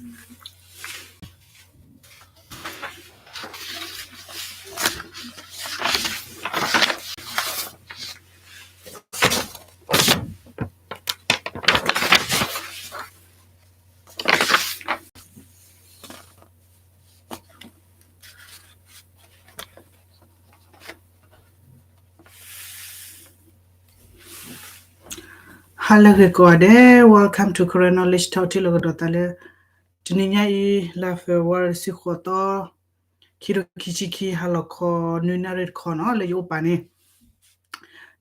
ဟါလၢအဂ့ၤကိးဂၤဒဲး, Welcome to Karen Knowledge Talk ထံၣ်လိာ်ကဒီးသးလၢ တနံၤညါအံၤ လါ February တဆံဃိးသီ, ခံကထိခံဆံခံ ဟါလီၤခီ နွံနၣ်ရံၣ်တခီနီၤ, လၢယအိၣ်ပာ်န့ၣ်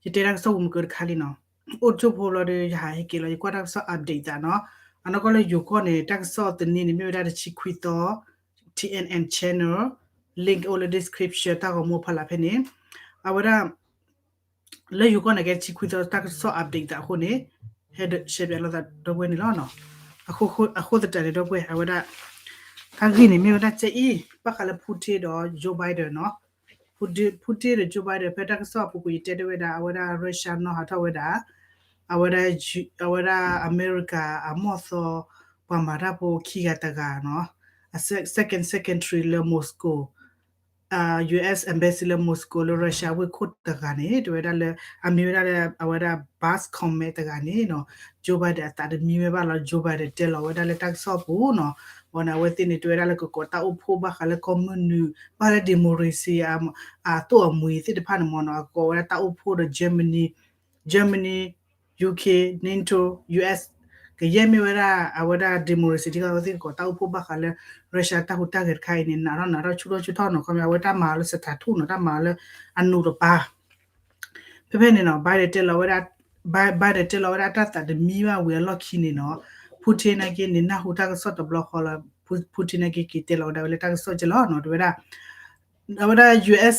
ယတဲတၢ်ကစီၣ်ပူၤမုၢ်ကၢတခါလံနီၤ, အိၣ်တကၠိၢ်ဖိလီၤဒီး ယဟးဟဲက့ၤလီၤ ယကွၢ်တၢ်ကစီၣ် update သးနီၤ, အနီၢ်ကီၢ်လၢယိၤကီၢ်န့ၣ် တၢ်ကစီၣ်တနံၤန့ၣ် မ့ၢ်ဝဲဒၣ်တဆံခွံသီ, T N N channel, link အိၣ်လၢ description တၢ်ဂီၤမူဖီလာ်ဖဲန့ၣ်, အဝဲဒၣ် လၢယိၤကီၢ်န့ၣ်ကဲတဆံခွံသီတၢ်ကစီၣ် update သးအဃိန့ၣ်, ဟဲဒၣ် share ပၠးလိာ်သးဒီပုၢ်ဝဲၢ်န့ၣ်လီၤနီၤ, အဃိသတးန့ၣ်ဒီပုၢ်ဝဲၢ် အဝဲဒၣ် တၢ်ဂ့ၢ်န့ၣ်မ့ၢ်ဝဲဒၣ်ကဲအံၤ ဘၣ်ဃးလၢ Putin ဒီး Joe Biden နီၤ, Putin ဒီး Joe Biden ဖဲတၢ်ကစီၣ်အပူၤကွံာ် ယတဲတ့ၢ်ဝဲဒၣ် အဝဲဒၣ် Russia နီၣ်ဟးထီၣ်ဝဲဒၣ်, အဝဲဒၣ် အဝဲဒၣ်အမဲရကၤအမီၢ်သီ ပှၤမၤတၢ်ဖိခံဂၤတဂၤနီၤ, အ second secretary လၢ Moscow, US embassy လၢ Moscow လၢ Russia ဝ့ၢ်ခိၣ်တဂၤန့ၣ် တဲဝဲဒၣ်လၢ အမံၤဝဲဒၣ်လၢ အဝဲဒၣ် Buzz Comet တဂၤန့ၣ်နီၤ, Joe Biden အသးတမံဝဲဘၣ်လီၤ, Joe Biden တဲလီၤဝဲဒၣ်လၢတၢ်ကစီၣ်ပူၤနီၤ, ဝဲန့ၣ် အဝဲသ့ၣ်န့ၣ် တဲဝဲဒၣ်လၢကကိးတၢ်အိၣ်ဖှိၣ်ဘၣ်ဃးလၢကီၢ်မုၢ်နုာ် ဘၣ်ဃးလၢ democracy အသိၣ်အမှံၤသ့ၣ်တဖၣ်န့ၣ်မ့ၢ်နီၤ, အကိးဝဲဒၣ်တၢ်အိၣ်ဖှိၣ်ဒီး Germany, Germany, UK, NATO, US, ကယဲၢ်မ့ၢ်ဝဲဒၣ် အဝဲဒၣ် democracy ထံကီၢ် အဝဲသ့ၣ်ကကိးတၢ်အိၣ်ဖှိၣ်ဘၣ်ဃးလၢ Russia တၢ်ဟူးတၢ်ဂဲၤတခါအံၤန့ၣ် နးထီၣ်နးထီၣ်ဆူၣ်ထီၣ်ဆူၣ်ထီၣ်နီၤ, ခီပညီ အဝဲတၢ်မၤလၢ စထးထူၣ်နီၤ, တၢ်မၤလၢအနူးတပၤ ဖဲဖဲန့ၣ်နီၤ, Biden တဲလီၤဝဲဒၣ်, Biden တဲလီၤဝဲဒၣ်တၢ်သးတမံဘၣ်ဝံၤအလီၢ်ခံန့ၣ်နီၤ, Putin နာ်က့န့ၣ် နၢ်ဟူတၢ်ကစီၣ်တဘျီဃီလီၤ, Putin နာ်က့က့ၤတဲလီၤဝဲဒၣ်ဝဲလၢတၢ်ကစီၣ်ကဲလီၤနီၤ, တဲဝဲဒၣ် အဝဲဒၣ် US,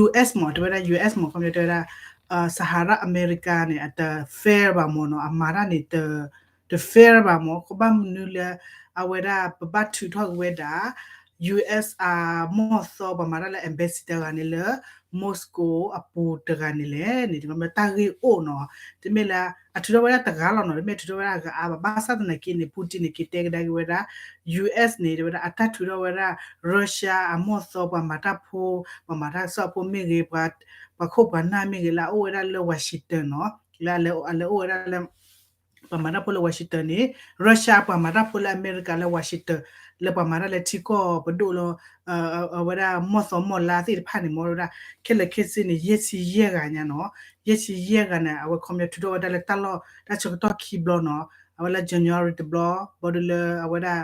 US မ့ၢ် တဲဝဲဒၣ် US မ့ၢ် ခီပညီ တဲဝဲဒၣ် Sahara America န့ၣ် အတ fair ဘၣ်မ့ၢ်နီၤ, အမၤတၢ်န့ၣ် တ fair ဘၣ်မ့ၢ်, ကဘၣ်မနုၤလၢ အဝဲဒၣ်ပဘၣ်ထုးထီၣ်က့ၤဝဲဒၣ် US အမီၢ်သီ ပှၤမၤတၢ်လၢ embassy တဂၤန့ၣ်လၢ Moscow အပူၤတဂၤန့ၣ်လဲၣ်န့ၣ် တၢ်ဂ့ၢ်အိၣ်နီၤ, တမ့ၢ်လၢ အထုးထီၣ်ဝဲဒၣ်တဂၤလီၤနီၤ, တမ့ၢ်ထုးထီၣ်ဝဲဒၣ်ဂၤအါဘၣ်, ဘၣ်ဆၣ်သနာ်က့န့ၣ် Putin န့ၣ် က့ၤတဲကဒါက့ၤဝဲဒၣ် US န့ၣ် တဲဝဲဒၣ် အတၢ်ထုးထီၣ်ဝဲဒၣ် Russia အမီၢ်သီ ပှၤမၤတၢ်ဖိ, ပှၤမၤတၢ်ကစီၣ်ဖိမ့ၢ်ဂ့ၤ, ပှၤခိၣ်ပှၤနၢ်မ့ၢ်ဂ့ၤ လၢအအိၣ်ဝဲဒၣ်လၢ Washington နီၤ, လၢအလဲၤအိၣ်ဝဲဒၣ်လၢ ပှၤမၤတၢ်ဖိလၢ Washington န့ၣ် Russia ပှၤမၤတၢ်ဖိလၢအမဲရကၤလၢ Washington လၢပှၤမၤတၢ်လၢထံကီၢ်ပဒိၣ်လၢ အဝဲဒၣ်မီၢ်သီမီၢ်လါသ့ၣ်တဖၣ်န့ၣ် မ့ၢ်ဝဲဒၣ် ခဲလၢာ်ခဲဆ့န့ၣ် ယဲၢ်ဆံယဲၢ်ဂၤညါနီၤ, ယဲၢ်ဆံယဲၢ်ဂၤန့ၣ် အဝဲခီပညီထုးထီၣ်ဝဲဒၣ်လၢတၢ်လီၢ်တၢ်ဆၢကတီၢ်ခံဘျီနီၤ, အဝဲလၢ January တဘျီ, ဘျီဒုးလၢအဝဲဒၣ်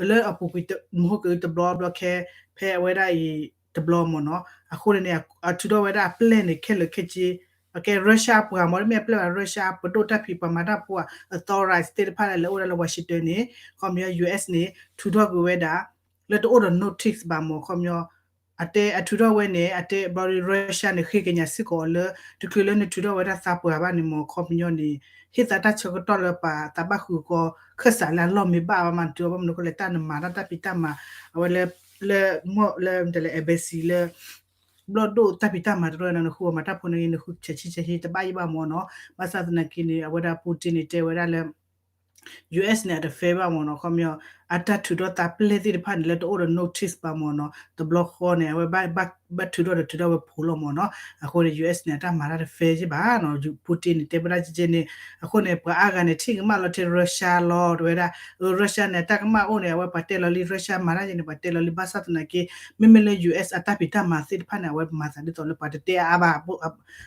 လၢအပူၤကွံာ်မဟိကတဘျီဘျီခဲ ဖဲအဝဲဒၣ်အံၤတဘျီမ့ၢ်နီၤ, အဃိန့ၣ်န့ၣ် အထုးထီၣ်ဝဲဒၣ်အပျဲၢ်န့ၣ် ခဲလၢာ်ခဲဆ့ အကဲ Russia ပှၤမ့ၢ်တမ့ၢ်အပျဲၢ်ဘၣ် Russia ပဒိၣ်တၢ်ဖံးပှၤမၤတၢ်ဖိအ authorize သ့ၣ်တဖၣ်လၢအအိၣ်ဒၣ်လၢ Washington န့ၣ် ခီပညီ US န့ၣ် ထုးထီၣ်ကွံာ်ဝဲဒၣ် လၢတအိၣ်ဒီး notice ဘၣ်မ့ၢ် ခီပညီ အတဲအထုးထီၣ်ဝဲန့ၣ် အတဲဘျီဒုး Russia န့ၣ် ဃ့ကညးစ့ၢ်ကီးအီၤလၢ တချုးလၢနထုးထီၣ်ဝဲဒၣ်သးပှၢ်ဘၣ်န့ၣ်မ့ၢ် ခီပညီန့ၣ် ဟ့ၣ်သးတၢ်ဆၢကတီၢ်လၢပှၤသးဘၣ်ဃုာ်ကီၢ်ခၢၣ်စးလၢအလီၢ်မ့ၢ်ဘၣ်ဘၣ်မး နထုးထီၣ်ဘၣ်မနုၤဃိလဲၣ် တၢ်နမၤတၢ်တၢ်ဖံးတၢ်မၤ အဝဲလၢ လၢမ့ၢ်လၢ embassy လၢ ဘျီၣ်ဒိၣ်တၢ်ဖံးတၢ်မၤတရၢန့ၣ် နဃုအီၤမၤတၢ်ဖိန့ၣ် နဃုဆဲးဆံဆဲးဟံးတဘၣ်ယံၣ်ဘၣ်မ့ၢ်နီၤ, ဘၣ်ဆၣ်သနာ်က့န့ၣ် အဝဲဒၣ် Putin န့ၣ် တဲဝဲဒၣ်လၢ US န့ၣ် အတ fair ဘၣ်မ့ၢ်နီၤ, ခီပညီ အတၢ်ထုးထီၣ်သးပျဲၢ်သ့ၣ်တဖၣ်န့ၣ် လၢတအိၣ်ဒီး notice ဘၣ်မ့ၢ်နီၤ, တဘျီဃီန့ၣ် အဝဲဘၣ် ဘၣ်ထုးထီၣ်ဒီးထုးထီၣ်ဝဲဖိလီၤမ့ၢ်နီၤ, အဃိန့ၣ် US န့ၣ် အတၢ်မၤတၢ်တ fair ယံၣ်ဘၣ်နီၤ, Putin န့ၣ် တဲဝဲဒၣ်ကဲကဲန့ၣ်, အဃိန့ၣ် ပှၤအါဂၤန့ၣ် ထံၣ်ကမၣ်လီၤထဲ Russia လီၤ တဲဝဲဒၣ်, Russia န့ၣ် အတၢ်ကမၣ်အိၣ်န့ၣ် အဝဲပှၤတဲလီၤလံ Russia မၤတၢ်ယဲန့ၣ် ပှၤတဲလီၤလံ ဘၣ်ဆၣ်သနာ်က့ မ့မ့ၢ်လၢ US အတၢ်ဖံးတၢ်မၤသ့ၣ်တဖၣ်န့ၣ် အဝဲမၤသးဒ်သိးလၢပှၤတတဲအါဘၣ်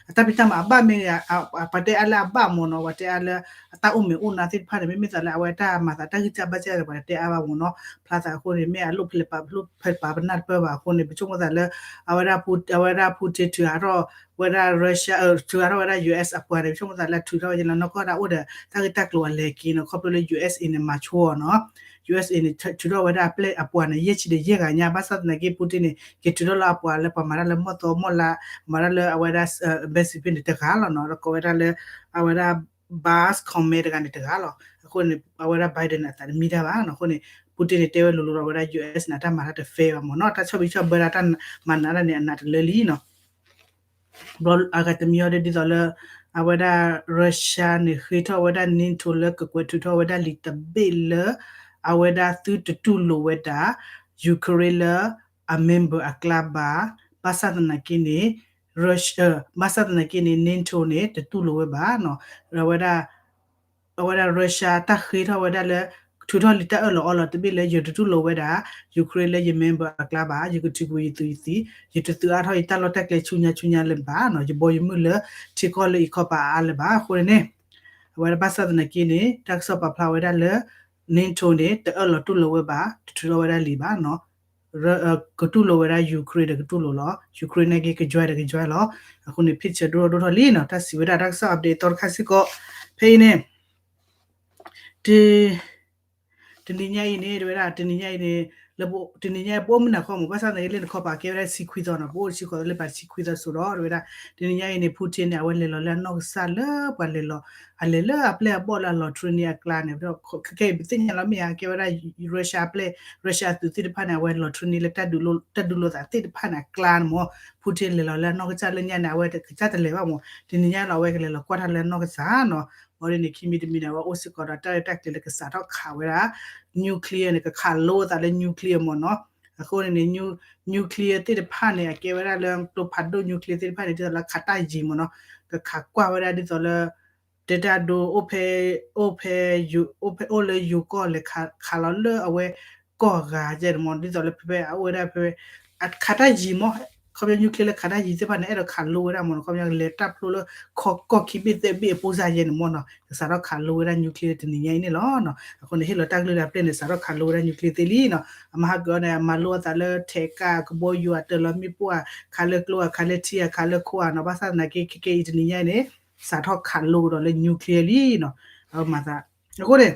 အတၢ်ဖံးတၢ်မၤအဘၣ်မ့ၢ်ဂ့ၤ, ပှၤတဲအါလၢအဘၣ်မ့ၢ်နီၤ, ပှၤတဲအါလၢ အတၢ်အိၣ်မ့ၢ်အိၣ်နါသ့ၣ်တဖၣ်န့ၣ် မ့မ့ၢ်သးလၢအဝဲတၢ်မၤသးတၢ်ဂံၢ်စၢ်ဘါစၢ်ဒီး ပှၤတတဲအါဘၣ်မ့ၢ်နီၤ, ဖျါသးအဃိန့ၣ် မ့ၢ်အလိၣ်ဖဲလဲၣ်ပာ်ဖဲလဲၣ်ပာ်ပနၢ်တပၢၢ်ဘၣ်အဃိန့ၣ် ပဆိကမိၣ်သးလၢ အဝဲဒၣ် အဝဲဒၣ် Putin ထုးဟးထီၣ်ဝဲဒၣ် Russia ထုးဟးထီၣ်ဝဲဒၣ် US အပှၤန့ၣ် ပဆိကမိၣ်သးလၢထုးထီၣ်ဝဲကဲလၢနီၢ်ကီၢ်ဒၣ်အိၣ်ဒီး တၢ်ဂ့ၢ်တၢ်ကျိၤအလဲၤက့ၤနီၤ, ခီဖျိလၢ USA န့ၣ် မၤဆိအီၤနီၤ USA န့ၣ် ထုးထီၣ်ဝဲဒၣ်အပျဲၢ်အပှၤန့ၣ် ယဲၢ်ဆံဒီးယဲၢ်ဂၤညါ, ဘၣ်ဆၣ်သနာ်က့ Putin န့ၣ် က့ၤထုးထီၣ်လၢအပှၤလၢပှၤမၤတၢ်လၢမီၢ်သီမီၢ်လါ, မၤတၢ်လၢအဝဲဒၣ် embassy ဖဲန့ၣ်တဂၤလီၤနီၤ, ဒီးကိးဝဲဒၣ်လၢ အဝဲဒၣ် Buzz Comet တဂၤန့ၣ်တဂၤလီၤ. အဃိန့ၣ် အဝဲဒၣ် Biden န့ၣ် အသးတမံတၢ်ဘၣ်နီၤ, အဃိန့ၣ် Putin န့ၣ် တဲဝဲလိၤလိၤဒီး အဝဲဒၣ် US န့ၣ် အတၢ်မၤတၢ်တ fair ဘၣ်မ့ၢ်နီၤ, တၢ်ဆီၣ်ဘံၣ်ဆီၣ်ဘၢတၢ် တၢ်မၤနးတၢ်န့ၣ် အနးတလၢလံနီၤ. ဘျီအဂၤတမံၤအီၤဒ်သိးလၢ အဝဲဒၣ် Russia န့ၣ် ဃ့ထီၣ်ဝဲဒၣ် NATO လၢကကွဲးထုးထီၣ်ဝဲဒၣ်လံာ်တဘ့ၣ်လၢ အဝဲဒၣ်သုတတူၢ်လိာ်ဝဲဒၣ် Ukraine လၢအ member အကျါဘၣ်, ဘၣ်ဆၣ်သနာ်က့န့ၣ် Russia ဘၣ်ဆၣ်သနာ်က့န့ၣ် NATO န့ၣ် တတူၢ်လိာ်ဝဲဘၣ်နီၤ, အဝဲဒၣ် အဝဲဒၣ် Russia တၢ်ဃ့ထီၣ်ဝဲဒၣ်လၢ ထုးထီၣ်လံတၢ်အၢၣ်လီၤအီလီၤတဘ့ၣ်လၢ ယတတူၢ်လိာ်ဝဲဒၣ် Ukraine လၢယ member အကျါဘၣ်, ယကထုးကွံာ်ယသုးယသံ, ယတသုးအါထီၣ်ယတၢ်လီၢ်တၢ်ကျဲဆူညါဆူညါလၢၤဘၣ်နီၤ, ယဘီယမုၢ်လၢထံကီၢ်လၢအံၤခီပၤအါလၢၤဘၣ်. အဃိန့ၣ်န့ၣ် အဝဲဒၣ်ဘၣ်ဆၣ်သနာ်က့န့ၣ် တၢ်ကစီၣ်ပာ်ဖျါဝဲဒၣ်လၢ NATO န့ၣ် တအၢၣ်လီၤတူၢ်လိာ်ဝဲဘၣ်, တထုးထီၣ်ဝဲဒၣ်လံာ်ဘၣ်နီၤ, ကတူၢ်လိာ်ဝဲဒၣ် Ukraine ဒီးကတူၢ်လိာ်လီၤ, Ukraine န့ၣ်က့ က join ဒီးက join လီၤ. အဃိန့ၣ် picture ဒိၣ်ထီၣ်ဒိၣ်ထီၣ်လံနီၤ, တၢ်စံးဝဲဒၣ်တၢ်ကစီၣ် update သီတခါစ့ၢ်ကီး, ဖဲအံၤန့ၣ် တ တနံၤညါအံၤန့ၣ် တဝဲဒၣ် တနံၤညါအံၤန့ၣ် လၢ တနံၤညါအံၤပအိၣ်မုၢ်နၤခီမး ဘၣ်ဆၣ်သနာ်က့လၢနခီပၤ ကဲဝဲဒၣ်ဆံခွံသီနီၤ, ပအိၣ်တဆံဃိးသီလၢပှၤဆံခွံသီစိၤဒီး တဝဲဒၣ် တနံၤညါအံၤန့ၣ် Putin န့ၣ် အဝဲလဲၤလီၤလၢအနီၢ်ကစၢ်လၢပှၤလဲၤလီၤ, အလဲၤလၢအပျဲၢ်အဘီၣ်လၢအလီၤ train န့ၢ်အကျါန့ၣ်, ခဲကဲအံၤပသ့ၣ်ညါလီၤမ့ၢ်ဧါ, ကဲဝဲဒၣ် Russia အပျဲၢ် Russia အသုးသ့ၣ်တဖၣ်န့ၣ် အဝဲလီၤ train န့ၢ်လၢ တၢ်ဒုးလိာ်သးသ့ၣ်တဖၣ်န့ၣ်အကျါန့ၣ်မး, Putin လဲၤလီၤလၢအနီၢ်ကစၢ်လၢညါန့ၣ် အဝဲကစၢ်တလဲၤဘၣ်မး, တနံၤညါလီၤ အဝဲကလဲၤလီၤကွၢ်ထီၣ်လၢအနီၢ်ကစၢ်နီၤ, ဘၣ်ဒ်န့ၣ် ခံမံၤတမံၤန့ၣ် အဝဲအိၣ်စ့ၢ်ကီးဒီးတၢ်ရဲၣ်တၢ်ကျဲၤလၢကစးထီၣ်ခးဝဲဒၣ် nuclear န့ၣ် ကခးလိအသးလၢ nuclear မးနီၤ, အဃိန့ၣ်န့ၣ် nuclear သ့ၣ်တဖၣ်န့ၣ် အကဲဝဲဒၣ်လၢ ကျိဖးဒိၣ် nuclear သ့ၣ်တဖၣ်န့ၣ် ဒ်သိးလၢခးတၢ်ယံၤမးနီၤ, ကခးကွၢ်ဝဲဒၣ်ဒ်သိးလၢ တဲတၢ်ဒိ အိၣ်ဖဲ အိၣ်ဖဲ အိၣ်လၢယိၤကီၢ်လဲၤခးလီၤလၢအဝဲကီၢ်ဂၤကဲန့ၣ်မး, ဒ်သိးလၢဖဲဖဲအအိၣ်ဝဲဒၣ်ဖဲ အခးတၢ်ယံၤမး, ခီပညီ nuclear လၢခးတၢ်ယံၤသ့ၣ်တဖၣ်န့ၣ် အဲၣ်ဒိးခးလိဝဲဒၣ်မးနီၤ, ခီပညီ လဲၤတၢ်ဖျိလၢခီကီၢ်ခံဘ့ၣ်သၢဘ့ၣ်အပူၤစၢ်ယဲန့ၣ်မးနီၤ, ကစးထီၣ်ခးလိဝဲဒၣ် nuclear တနံၤညါအံၤန့ၣ်လီၤ. အဃိန့ၣ် ဟ့ၣ်လီၤတၢ်ကလုၢ်လၢအပျဲၢ်န့ၣ် စးထီၣ်ခးလိဝဲဒၣ် nuclear သ့လံနီၤ, အမၤဟးက့ၤအီၤန့ၣ် အမၤလိအသးလၢထဲးကၢ်ကဘီယူၤ အတၢၢ်လီၤမ့ၣ်ပိၢ်ဧါ, ခးလၢကျိဧါ, ခးလၢထံဧါ, ခးလၢခိဧါနီၤ, ဘၣ်ဆၣ်သနာ်က့ ခဲကဲအံၤတနံၤညါအံၤန့ၣ် စးထီၣ်ခးလိကဒီးလၢ nuclear လံနီၤ, အဝဲမၤသး အဃိန့ၣ်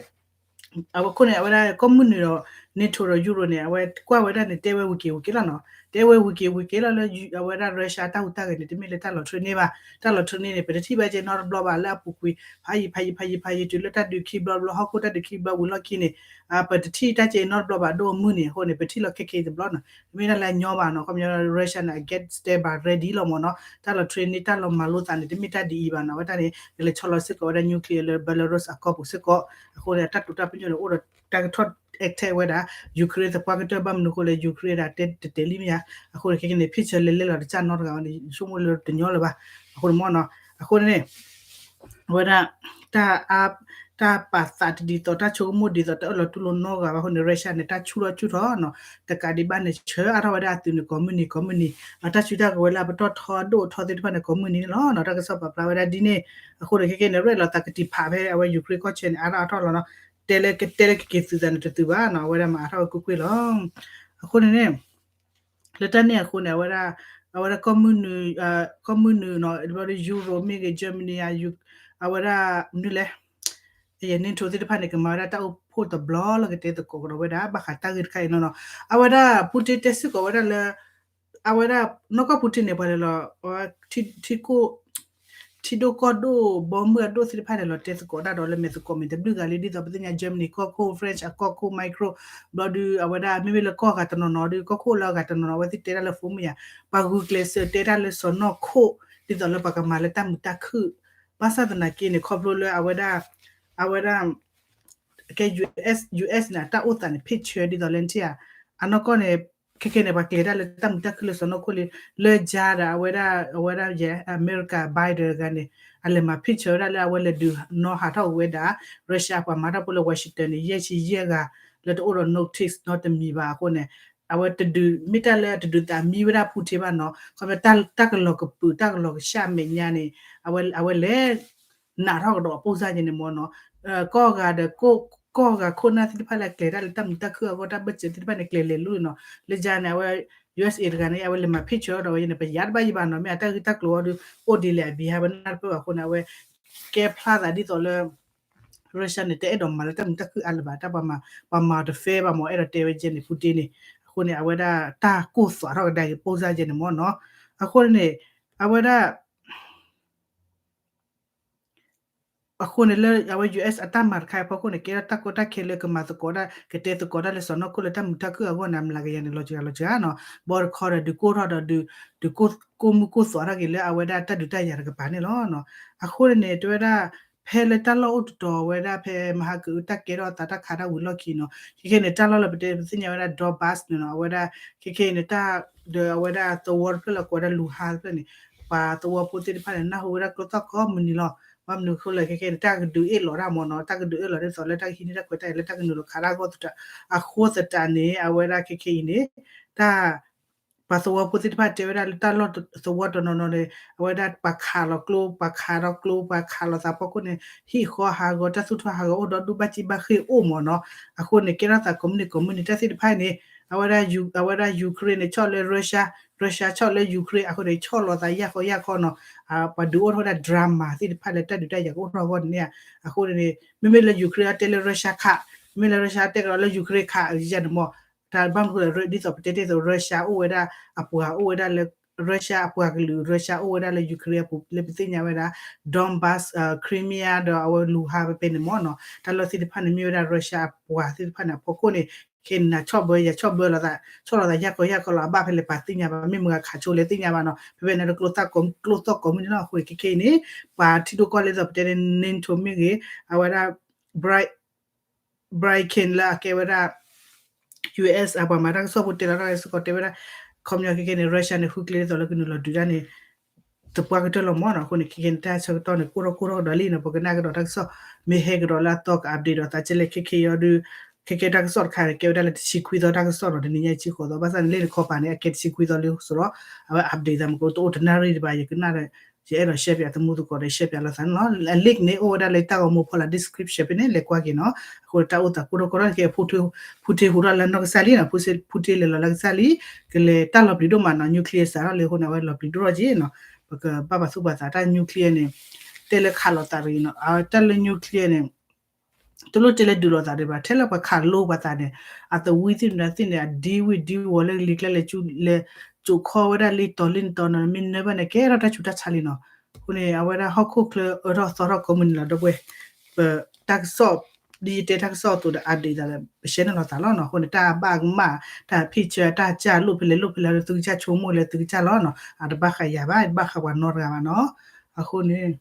အဝဲခိၣ်န့ၣ် အဝဲဒၣ်ကီၢ်မုၢ်နုာ်ဒီး NATO ဒီး Euro န့ၣ် အဝဲကွၢ်ဝဲဒၣ်န့ၣ် တဲဝဲဝံၤက့ၤဝံၤက့ၤလီၤနီၤ, တဲဝဲဝံၤက့ၤဝံၤက့ၤလီၤလၢ အဝဲဒၣ် Russia တၢ်ဟူးတၢ်ဂဲၤန့ၣ် တမ့ၢ်လၢတၢ်လီၤ train န့ၢ်ဘၣ်, တၢ်လီၤ train န့ၢ်န့ၣ် ပတထံၣ်ဘၣ်ကဲနီတဘျီဘၣ်လၢအပူၤကွံာ် ဖးယံၤဖးယံၤဖးယံၤဖးယံၤ တုၤလၢတၢ်ဒုးခံဘျီဘျီ ဟီၣ်ခိၣ်တၢ်ဒုးခံဘျီဝံၤလီၢ်ခံန့ၣ် ပတထံၣ်တၢ်ကဲနီတဘျီဘၣ် ဒိၣ်အမုၢ်န့ၣ်, အဃိန့ၣ် ပထံၣ်လီၤခဲကဲအံၤတဘျီနီၤ, တမ့ၢ်ဒၣ်လၢအညီဘၣ်နီၤ, ခီပညီ Russia န့ၣ် အ get stand by ready လီၤမးနီၤ, တၢ်လီၤ train န့ၢ် တၢ်လီၤမၤလိသးန့ၣ် တမ့ၢ်တၢ်ဒ်အံၤဘၣ်နီၤ, အဝဲတၢ်န့ၣ် ကလဲၤဆီလီၤစ့ၢ်ကီးဝဲဒၣ် nuclear လၢ Belarus အကီၢ်ပူၤစ့ၢ်ကီး, အဃိန့ၣ် အတၢ်တိာ်တၢ်ပညိၣ်န့ၣ် အိၣ်ဒီးတၢ်ကထီၣ် attack ဝဲဒၣ် Ukraine သပှၢ်ကတၢၢ်ဘၣ်မနုၤအဃိလဲၣ် Ukraine ဒၣ်တဲတတဲာ်လံမ့ၢ်ဧါ, အဃိန့ၣ် ခဲကနံၣ် picture လဲၤလဲၤလီၤတစၢ်နီတဂၤန့ၣ် ဆိကမိၣ်လၢတညီလၢၤဘၣ်, အဃိန့ၣ်မ့ၢ်နီၤ, အဃိန့ၣ်န့ၣ် အဝဲဒၣ် တၢ်အါ တၢ်ပာ်သးတဒ်သိး တၢ်ဆိကမိၣ်ဒ်သိး တအၢၣ်လီၤတူၢ်လိာ်နီတဂၤဘၣ်အဃိန့ၣ် Russia န့ၣ် တၢ်ဆူၣ်ထီၣ်ဆူၣ်ထီၣ်နီၤ, တကးဒံးဘၣ်န့ၣ် ဆှၢအါထီၣ်ဝဲဒၣ်အသုးန့ၣ် ကိးမုၢ်နံၤ ကိးမုၢ်နံၤ, အတၢ်စုတၢ်ကဝဲၤလၢအပတီၢ်ထီဒိၣ်ထီသ့ၣ်တဖၣ်န့ၣ် ကိးမုၢ်နံၤန့ၣ်လီၤနီၤ, တၢ်ကစီၣ်ပာ်ဖျါဝဲဒၣ်ဒ်န့ၣ်, အဃိန့ၣ် ခဲကနံၣ်န့ၣ် ရဲၣ်လီၤသးကတံာ်ဖးဖဲအဝဲ Ukraine ကီၢ်ဆၢန့ၣ် အါထီၣ်အါထီၣ်လီၤနီၤ, တဲလၢ တဲလၢကက့ၤသုးသးန့ၣ်တသုးဘၣ်နီၤ, အဝဲဒၣ်မၤအါထီၣ်ဝဲကွ့ၢ်ကွ့ၢ်လီၤ, အဃိန့ၣ်န့ၣ် လၢတၢ်န့ၣ်အဃိန့ၣ် အဝဲဒၣ် အဝဲဒၣ်ကီၢ်မုၢ်နုာ် ကီၢ်မုၢ်နုာ်နီၤ ဘျီဒီး Euro မ့ၢ်ဂ့ၤ Germany ဧါ အဝဲဒၣ်မနုၤလဲၣ် NATO သ့ၣ်တဖၣ်န့ၣ် ကမၤဝဲဒၣ်တၢ်အိၣ်ဖှိၣ်တဘျီလၢကတဲသကိးကဒီးဝဲဒၣ် ဘၣ်ဃးတၢ်ဂ့ၢ်တခါအံၤနီၤနီၤ, အဝဲဒၣ် Putin တဲစ့ၢ်ကီးဝဲဒၣ်လၢ အဝဲဒၣ် နီၢ်ကီၢ် Putin န့ၣ် ပှၤလဲၤလီၤ ထံ ထံဒိၣ်ကီၢ်ဒိၣ် ဘီမုၢ်အဒိၣ်သ့ၣ်တဖၣ်န့ၣ် လီၤတဲသကိးတၢ်ဒီးလၢမဲာ်သကိးမဲာ်တဘျုးဂၤလံ ဒ်သိးပသ့ၣ်ညါ Germany ကီၢ်ခိၣ် French အကီၢ်ခိၣ် Macron ဘျီဒီး အဝဲဒၣ် မ့မ့ၢ်လၢကီၢ်ဂၤတနီၤနီၤဒီး ကီၢ်ခိၣ်လၢအဂၤတနီၤနီၤ အဝဲသ့ၣ်တဲတၢ်လၢ phone မ့ၢ်ယါ ပှၤဂုာ်ကျဲးစၢးတဲတၢ်လၢစီၢ်နီၤခိၣ် ဒ်သိးလၢပှၤကမၤလၢတၢ်မုာ်တၢ်ခုၣ် ဘၣ်ဆၣ်သနာ်က့န့ၣ် ခီဖျိလၢအဝဲဒၣ် အဝဲဒၣ် ကဲ US US န့ၣ် အတၢ်အိၣ်သးန့ၣ် picture ဒ်သိးလၢနထံၣ်ဧါ အနီၢ်ကီၢ်န့ၣ် ခဲကဲန့ၣ် ပှၤကျဲၤတၢ်လၢတၢ်မုာ်တၢ်ခုၣ်လၢစီၢ်နီၤခိၣ်လံ လၢယါဒီး အဝဲဒၣ် အဝဲဒၣ် ယဲ အမဲရကၤ Biden တဂၤန့ၣ် အလဲၤမၤ picture ဝဲဒၣ်လၢအဝဲလဲၤဒုးနီၢ်ဟးထီၣ်ဝဲဒၣ် Russia ပှၤမၤတၢ်ဖိလၢ Washington န့ၣ် ယဲၢ်ဆံယဲၢ်ဂၤ လၢတအိၣ်ဒီး notice နီတမံၤဘၣ်အဃိန့ၣ် အဝဲတဒုး မ့ၢ်တၢ်လၢတဒုးသးမံဝဲဒၣ် Putin ဘၣ်နီၤ ခီဖျိတၢ်ကလီၤကပုာ် တၢ်ကလီၤကဆှၣ်မဲာ်ညါန့ၣ် အဝဲ အဝဲလဲၤ နးထီၣ်ကဒီးအပိၢ်စၢ်ယဲန့ၣ်မ့ၢ်နီၤ ကီၢ်ဂၤဒီး ကီၢ်ဂၤခိၣ်နၢ်သ့ၣ်တဖၣ်လၢကျဲၤတၢ်လၢတၢ်မုာ်တၢ်ခုၣ်အဂီၢ် တၢ်ဘၢၣ်စၢၤသ့ၣ်တဖၣ်န့ၣ် ကျဲၤလဲၤလူၤနီၤ လၢယါန့ၣ် အဝဲ USA တဂၤန့ၣ် အဝဲလဲၤမၤ picture ဒီးဝဲန့ၣ် ပယါတဘၣ်ယံၤဘၣ်နီၤ မ့ၢ်အတၢ်ဂ့ၢ်တၢ်ကျိၤအီၤဒီး အိၣ်ဒ်လဲၣ်အဘံဟါ ပနၢ်တပၢၢ်ဘၣ်အဃိန့ၣ် အဝဲ ကဲဖျါသးဒ်သိးလၢ Russia န့ၣ် တအဲၣ်ဒိးမၤလၢတၢ်မုာ်တၢ်ခုၣ်အါလၢၤဘၣ် တၢ်ပှၤမၤ ပှၤမၤအီၤတ fair ဘၣ်မ့ၢ် အဲၣ်ဒိးတဲဝဲယဲန့ၣ် Putin န့ၣ် အဃိန့ၣ် အဝဲဒၣ်တၢ်ကိၢ်သွးထီၣ်ကဒါက့ၤပိၢ်စၢ်ယဲန့ၣ်မ့ၢ်နီၤ အဃိန့ၣ် အဝဲဒၣ် အဃိန့ၣ်လၢအဝဲ US အတၢ်မၤတခါအံၤအဖီခိၣ်န့ၣ် ကဲထီၣ်တၢ်ကီတၢ်ခဲလၢကမၤသကိးတၢ် ကတဲသကိးတၢ်လၢစီၢ်နီၤခိၣ်လၢတၢ်မုာ်တၢ်ခုၣ်အဂီၢ်န့ၣ် အမျးကယၤန့ၣ် လီၤစှၤလီၤစှၤနီၤ ဘီတခီဒီးဒုးကိၢ်ထီၣ်ဒီးဒုး ဒုးကိၢ်မုၢ်ကိၢ်သွးထီၣ်က့ၤလၢအဝဲဒၣ်တၢ်ဒုးတၢ်ယၤတကပၤန့ၣ်လီၤ. အဃိန့ၣ်န့ၣ် တဲဝဲဒၣ် ဖဲလၢတၢ်လီၢ်အိၣ်တတီၤဝဲဒၣ်ဖဲမဟါကအုတၢ်ကဲထီၣ်အသးတၢ်ခးတၢ်ဝံၤလီၢ်ခံနီၤ, ခဲခဲအံၤန့ၣ် တၢ်လီၢ်လၢပတဲပသ့ၣ်ညါဝဲဒၣ် Donbas န့ၣ်နီၤ, အဝဲဒၣ် ခဲခဲအံၤန့ၣ် တၢ်ဒီးအဝဲဒၣ်သဝီတဖျၢၣ်လၢကိးဝဲဒၣ် Luhansk တဖျၢၣ်န့ၣ် ပှၤသဝီဖိသ့ၣ်တဖၣ်န့ၣ် နၢ်ဟူဝဲဒၣ်ကျိသီၣ်ကိးမုၢ်နံၤလီၤ. ဘၣ်မနုၤအဃိလဲၣ် ခဲခဲအံၤန့ၣ် တၢ်ကဒုးအ့ၣ်လိာ်တၢ်မ့ၢ်နီၤ, တၢ်ကဒုးအ့ၣ်လိာ်ဒ်သိးလၢတၢ်ကဟံးန့ၢ်တၢ်ခွဲးတၢ်ယာ်လၢတၢ်ကနုာ်လီၤခးတၢ်အဂီၢ်သတး အဃိသတးန့ၣ် အဝဲဒၣ်ခဲခဲအံၤန့ၣ် တၢ် ပှၤသဝီဖိသ့ၣ်တဖၣ်တဲဝဲဒၣ်လၢတၢ်လီၢ်သဝီတနီၤနီၤန့ၣ် အဝဲဒၣ်ပှၤခးလီၤကျိ ပှၤခးလီၤကျိ ပှၤခးလိာ်သးဖီခိၣ်န့ၣ် ဟံၣ်ဃီဟးဂီၤ တၢ်သူၣ်ထီၣ်ဟးဂီၤအိၣ်ဒီးဒူၣ်ဘၣ်ကံၣ်ဘၣ်ဃ့ၢ်အိၣ်မ့ၢ်နီၤ, အဃိန့ၣ် ကဲထီၣ်သးကိးမုၢ်နံၤကိးမုၢ်နံၤ တၢ်သ့ၣ်တဖၣ်န့ၣ် အဝဲဒၣ် အဝဲဒၣ် Ukraine န့ၣ် ဆီၣ်လၢ Russia, Russia ဆီၣ်လၢ Ukraine အဃိန့ၣ် ဆီၣ်လီၤသးယၢ်ခီယၢ်ခီနီၤ, ပှၤဒုးအိၣ်ထီၣ်ဝဲဒၣ် drama သ့ၣ်တဖၣ်လၢတၢ်ဒုးတၢ်ယၤကအိၣ်ထီၣ်အဂီၢ်န့ၣ် အဃိန့ၣ် မ့မ့ၢ်လၢ Ukraine အတဲလၢ Russia ခး, မ့မ့ၢ်လၢ Russia တဲကဒီးလၢ Ukraine ခး ယၤန့ၣ်မ့ၢ် တၢ်ဘၣ်မနုၤဃိလဲၣ် ဒ်သိးပတဲတ့ၢ်သိး Russia အိၣ်ဝဲဒၣ်အပှၤအိၣ်ဝဲဒၣ်လၢ Russia အပှၤကလုာ် Russia အိၣ်ဝဲဒၣ်လၢ Ukraine အပူၤလၢပသ့ၣ်ညါဝဲဒၣ် Donbas, Crimea ဒီးအဝဲ Luhansk ဖဲဖဲန့ၣ်မ့ၢ်နီၤ, တၢ်လီၢ်သ့ၣ်တဖၣ်န့ၣ် မ့ၢ်ဝဲဒၣ် Russia အပှၤသ့ၣ်တဖၣ်န့ၣ် အဖီခိၣ်န့ၣ် ခဲန့ၣ် ဆီၣ်ဘၢယၤဆီၣ်ဘၢလိာ်သး ဆီၣ်လိာ်သးယၢ်ခီယၢ်ခီလီၤ အဘၣ်ဖဲလဲၣ်ပှၤသ့ၣ်ညါဘၣ် မ့ၢ်မတၤခးဆိလဲၣ်သ့ၣ်ညါဘၣ်နီၤ, ဖဲဖဲန့ၣ်ဒီး ကျိသီၣ်ကိးမုၢ်နံၤလီၤ အဃိန့ၣ် ခဲခဲအံၤန့ၣ် ပှၤထံဒိၣ်ကီၢ်လဲၢ်ဒ်သိးပတဲန့ၣ် NATO မ့ၢ်ဂ့ၤ အဝဲဒၣ် Blinken လၢအကဲဝဲဒၣ် US အပှၤမၤတၢ်ကစီၣ်ဖိတဲလီၤတၢ်စ့ၢ်ကီးတဲဝဲဒၣ် ခီပညီခဲခဲန့ၣ် Russia န့ၣ် ဃုကျဲဒ်သိးလၢကနုာ်လီၤဒုးတၢ်န့ၣ် သပှၢ်ကတၢၢ်လီၤမ့ၢ်နီၤ, အဃိန့ၣ် ခဲခဲန့ၣ် တၢ်ဆၢကတီၢ်န့ၣ် ကိၢ်ထီၣ်ကိၢ်ထီၣ်ကဒီးလံနီၤ, ပကနၣ်ကဒီးတၢ်ကစီၣ် မ့ၢ်ဟဲကဒီးလၢအသီက update ဒီးသးကဲလဲၣ် ခဲခဲအံၤအီၤဒုး ခဲခဲတၢ်ကစီၣ်တခါန့ၣ် ကဲဝဲဒၣ်လၢတဆံခွံသီတၢ်ကစီၣ်နီၤ, တနံၤညါဆံဃိးသီ ဘၣ်ဆၣ်န့ၣ် လၢန့ၣ်ခီပၤန့ၣ် အကဲတဆံခွံသီလံအဃိဒီး အဝဲ update သးမ့ၢ်ကအိၣ်တအိၣ်တနၣ်ရံၣ်ဒံးဘၣ် ယကနၣ်ဒီး ယအဲၣ်ဒိး share ပၠးသမူသကိးဒီး share ပၠးလိာ်သးန့ၣ်လီၤ, အ link န့ၣ် အိၣ်ဝဲဒၣ်လၢတၢ်ဂီၤမူဖီလာ် description ဖဲန့ၣ် လဲၤကွၢ်က့ၤနီၤ, အဃိတၢ်အိၣ်သးကိၢ်ထီၣ်ကိၢ်ထီၣ်ခဲ ဖူထ့ဟူထီၣ်လၢနီၢ်ကစၢ်လံနီၤ, ဖူထ့လဲၤလီၤလၢကစၢ်လံ, ကလဲၤတၢ်လီၤပျံၤဒိၣ်မးနီၤ, nuclear စးထီၣ်လံအဃိန့ၣ် အဝဲလီၤပျံၤဒိၣ်ထီၣ်က့ၤနီၤ, ပကဘၣ်ပာ်သူၣ်ပာ်သးတၢ် nuclear န့ၣ် တဲလၢခးလိာ်သးတဂ့ၤနီၤ, တၢ်လၢ nuclear န့ၣ် တလိၣ်တဲလၢဒုးလိာ်သးဒံးဘၣ်, ထဲလၢပှၤခးလိပှၤသးန့ၣ် အသဝံသ့ၣ်မတၤသ့ၣ်န့ၣ် အဒံဝံၤဒံဝီၤလၢကလံၤကျါလဲၤ လဲၤကိးခီဝဲဒၣ်လံတီၤလံတီၤနီၤ, မ့ၢ်နၢဘၣ်န့ၣ် ကဲထီၣ်တၢ်ဆူးတၢ်ဆါလံနီၤ, အဃိန့ၣ် အဝဲဒၣ်ဟီၣ်ခိၣ်ချၢအၢထီၣ်သီထီၣ်ကိးမုၢ်နံၤလီၤ ဒီပုၢ်ဝဲၢ်, ပတၢ်ကစီၣ် ဒ်ယတဲတၢ်ကစီၣ်အသိးဒီး update သးဒီး ပshareန့ၢ်လိာ်သးလီၤနီၤ, အဃိန့ၣ် တၢ်ဘၣ်ကမၣ် တၢ် picture တၢ်ကၢ်လိၣ်ဖဲလဲၣ်လိၣ်ဖဲလဲၣ် သုကစၢ်ဆိကမိၣ်လၢသုကစၢ်လီၤနီၤ, အတဘၣ်ဃးယၤဘၣ် တဘၣ်ဃးပှၤနီတဂၤဘၣ်နီၤ, အဃိန့ၣ်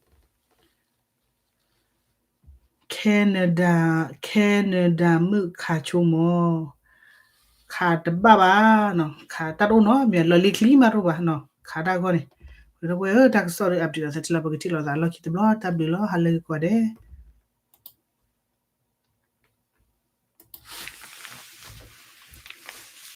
Canada, Canada မုၣ်ခးဆိမီၤ, ခးတဘၣ်ဘၣ်နီၤ, ခးတၢ်တအိၣ်နီတမံၤ လီၤလံချံမးတအိၣ်ဘၣ်နီၤ, ခးတၢ်ဂီၢ်န့ၣ်, ဒီပုၢ်ဝဲၢ်ဧၢ တၢ်ကစီၣ်ဒီး update လိာ်သးထံလီၤ ပကထံၣ်လိာ်သးလီၢ်ခံတဘျီ တၢ်ဘျုးလီၤ ဟါလၢဂ့ၤကိးဂၤဒဲး